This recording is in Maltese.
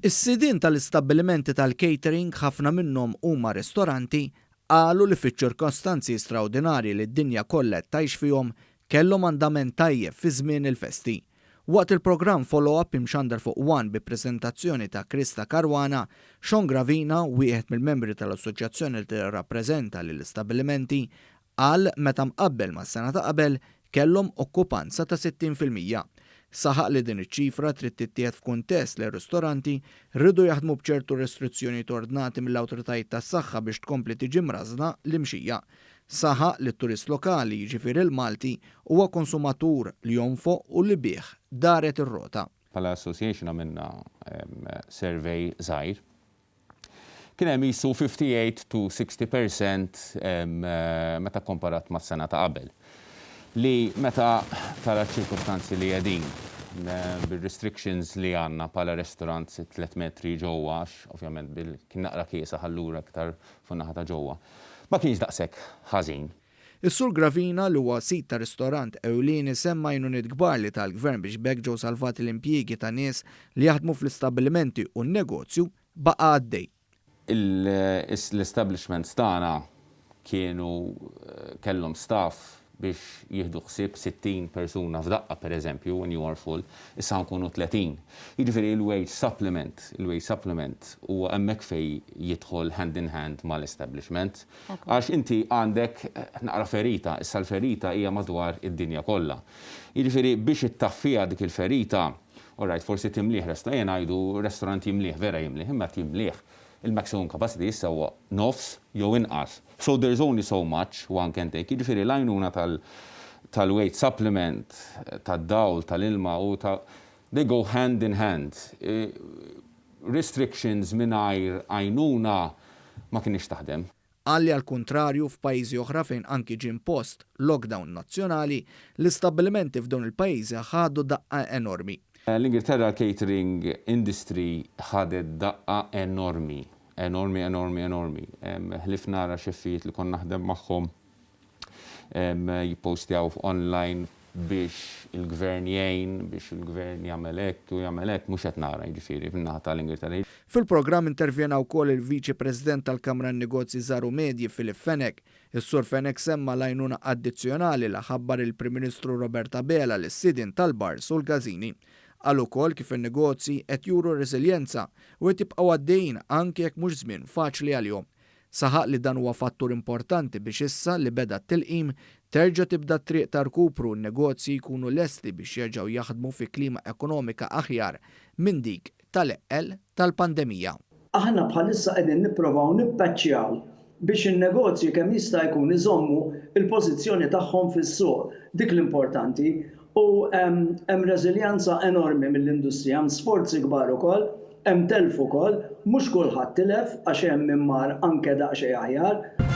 Is-sidien tal-istabbilimenti tal-catering, ħafna minnhom huma ristoranti, qalu li fiċ-ċirkostanzi straordinarji li d-dinja kollha qed tgħix fihom, kellhom andament tajjeb fi żmien il-festi. Waqt il-programm Follow Up imxandar fuq One bi preżentazzjoni ta' Christa Caruana, Sean Gravina, wieħed mill-membri tal-assoċjazzjoni li tirrappreżenta lill-istabbilimenti, qal meta mqabbel mas-sena ta' qabel kellhom okkupanza ta' 60%. Saħaq li din iċ-ċifra trid tittieħed f'kuntest li r-ristoranti riedu jaħdmu b'ċertu restrizzjonijiet ordnati mill-awtoritajiet tas-saħħa biex tkompli tiġi mrażżna l-imxija. Saħaq li t-turist lokali, jiġifieri l-Malti, huwa konsumatur li jonfoq u li bih daret ir-rota. Bħala association għamilna survey żgħir. Kien hemm qisu 58 to 60% meta kkomparat mas-sena ta' qabel. Li meta tara ċ-ċirkustanzi li qegħdin bir-restrictions li għandna bħala restaurants 3 metri ġewwa għax ovvjament bil kien naqra kiesaħ allura iktar fuq naħa ta' ġewwa. Ma kienx daqshekk ħażin. Is-Sur Gravina, li huwa sid ta' ristorant ewlieni semma għajnuniet kbar li ta l-Gvern biex b'hekk ġew salvati l-impjiegi ta' nies li jaħdmu fl-istabbilimenti u n-negozju baqa' għaddej. L-establishments tagħna kienu kellhom staff biex jieħdu ħsieb 60 persuna f'daqqa pereżempju, when you are full, issa nkunu 30. Jiġifieri il-wage supplement, il-wage supplement huwa hemmhekk fejn jidħol hand in hand mal-establishment. Għax inti għandek naqra ferita, issa l-ferita hija madwar id-dinja kollha. Jiġifieri biex ittaffiha dik il-ferita, all right, forsi timlih restaurant, ejja ngħidu restaurant jimlih, vera jimlih, imma qed jimlih. Il-maximum capacity issa huwa nofs jew inqas. So there's only so much one can take. Jiġifieri l-għajnuna tal-wage supplement, tad-dawl, tal-ilma u ta' they go hand in hand. Restrictions mingħajr għajnuna ma kinitx taħdem. Qal li għall-kuntrarju f'pajjiżi oħra fejn anki ġie impost lockdown nazzjonali, l-istabbilimenti f'dawn il-pajjiżi ħadu daqqa enormi. L-Ingilterra l-catering industry ħadet daqqa enormi, enormi, enormi, enormi. Ħlief nara xeffijiet li kont naħdem magħhom jippostjaw online biex il-gvern jgħin, biex il-gvern jagħmel hekk u jagħmel hekk, mhux qed nara jiġifieri fin-naħa tal-Ingilterra. Fil-programm intervjena wkoll il-Viċi President tal-Kamra għan-Negozji Żgħar u Medji Philip Fenech. Is-Sur Fenech semma l-għajnuna addizzjonali li ħabbar il-Prim Ministru Robert Abela lis-sidien tal-bars u l-każini. Qal ukoll kif in-negozji qed juru reżiljenza u qed jibqgħu għaddejjin anke jekk mhux żmien faċli għalihom. Saħaq li dan huwa fattur importanti biex issa li beda t-tilqim, terġa' tibda t-triq ta' rkupru u n-negozji jkunu lesti biex jerġgħu jaħdmu fi klima ekonomika aħjar minn dik tal-eqqel tal-pandemija. Aħna bħalissa qegħdin nipprovaw nippaċċjaw biex in-negozji kemm jista' jkun iżommu l-pożizzjoni tagħhom fis-suq. Dik l-importanti. U hemm reżiljanza enormi mill-industrija, hemm sforzi kbar ukoll, hemm telf ukoll, mhux kulħadd tilef għax hemm min mar anke daqsxejn aħjar.